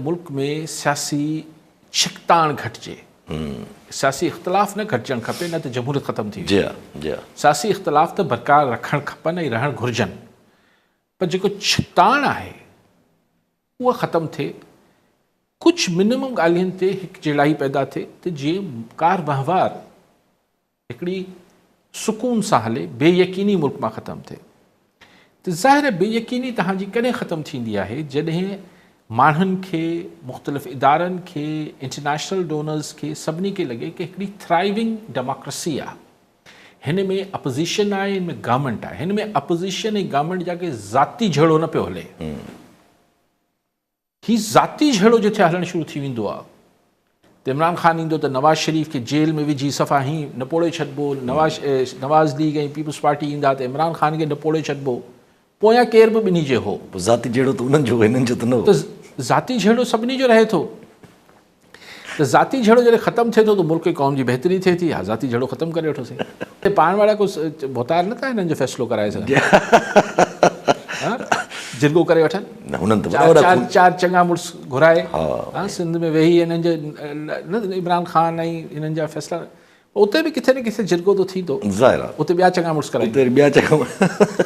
ملڪ ۾ سياسي ڇڪتاڻ گهٽجي. سياسي اختلاف نه گهٽجڻ کپي نه ته جمهوريت ختم ٿي ويندي. سياسي اختلاف ته برقرار رکڻ کپن ۽ رهڻ گهرجن پر جيڪو ڇڪتاڻ آهي اها ختم ٿئي، ڪجهه منيمم ڳالهين تي هڪجهڙائي پيدا ٿئي ته جيئن ڪار وهنوار هڪڙي سڪون سان هلي، بي يقيني ملڪ مان ختم ٿئي ته ظاهر آهي بي يقيني توهان جي ڪڏهن ختم ٿيندي آهي جڏهن ماڻهن کي مختلف ادارن کي انٽرنيشنل ڊونرز کي سڀني کي لڳي ڪي هڪڙي ٿرائيونگ ڊيموڪريسي آهي هن ۾ اپوزيشن آهي هن ۾ گورنمينٽ آهي هن ۾ اپوزيشن ۽ گورنمينٽ جا ڪي ذاتي جهيڙو نه پيو هلي. هي ذاتي جهيڙو جٿي هلڻ شروع ٿي ويندو آ ته عمران خان ايندو ته نواز شريف کي جيل ۾ وجهي صفا هين نپوڙي ڇڏبو، Nawaz Nawaz league ۽ peoples party ايندا ته عمران خان کي نپوڙي ڇڏبو، پويان ڪير به ٻنهي جي هو. پوء ذاتي جهيڙو ته انهن جو هو هنن جو ته نه هو. ته ذاتي جهيڙو سڀني جو رهي ٿو ته ذاتي جهيڙو جڏهن ختم ٿئي ٿو ته ملڪ ۽ قوم جي بهتري ٿئي ٿي، ها ذاتي جهيڙو ختم ڪري وٺوسين. پاڻ وارا ڪو ڀوتار نه ٿا هنن جو فيصلو ڪرائي سگهن. ها جرڳو ڪري وٺن. نه هنن ته وڏا وڏا چار چار چڱا مڙس گهرائي ها سنڌ ۾ ويهي هنن جي نه عمران خان ۽ هنن جا فيصلا اتي به ڪٿي نه ڪٿي جرڳو ته ٿيندو ظاهر آ اتي ٻيا چڱا مڙس ڪرائيندا اتي ٻيا چڱا